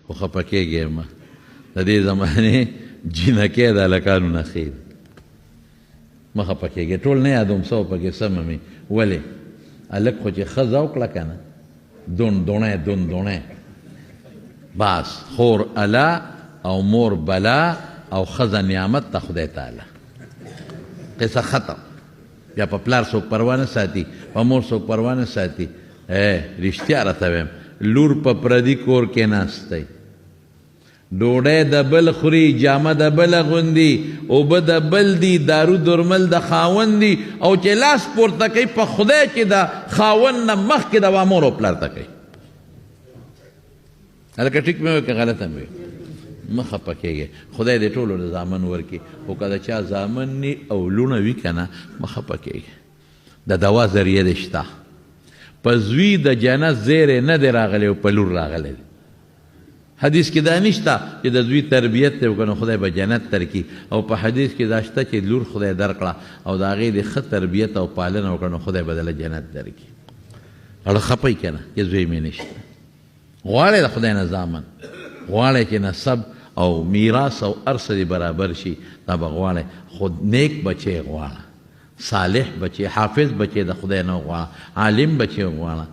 خو خپه کېږې مه. د دې زمانې جینکۍ د هلکانو نه ښې دي. مه خپه کېږې، ټول نه یادوم، څه پکې سمه مې. ولې هلک خو چې ښځه وکړه که نه، دون دوڼی دون دوڼی، بس خور الا او مور بلا او ښځه نعمت ته خدای تعالی، قصه ختم. بیا په پلار څوک پروا نه ساتي، په مور څوک پروا نه ساتي. رښتیا راته وایم، لور په پردي کور کې ناستی، ډوډۍ د بل خوري، جامه د بل اغوندي، اوبه د بل دي، دارو درمل د خاوند دي، او چې لاس پورته کوي په خدای چې د خاوند نه مخکې د مور او پلار ته کوي. هلکه ټیک مې وایي که غلطه مې وایي؟ مه خفه کېږئ، خدای دې ټولو له زامن ورکړي، خو که د چا زامن ني او لوڼه وي که نه، مه خفه کېږئ. د دوا ذریعه دې شته. په زوی د جنت زیری نه دی راغلی او په لور راغلی دی. حدیث کې دا نشته چې د زوی تربیت دی وکړه نو خدای به جنت درکړي، او په حدیث کې دا شته چې لور خدای درکړه او د هغې دې ښه تربیت او پالنه وکړه نو خدای به دله جنت درکړي. اړه خپه یې که نه چې زوی مې نشته؟ غواړی د خدای نه زامن، غواړی چې نسب او میراث او هر څه دې برابر شي، دا به غواړی، خو نیک بچی غواړه، صالح بچی، حافظ بچی د خدای نه وغواړه، عالم بچی وغواړه.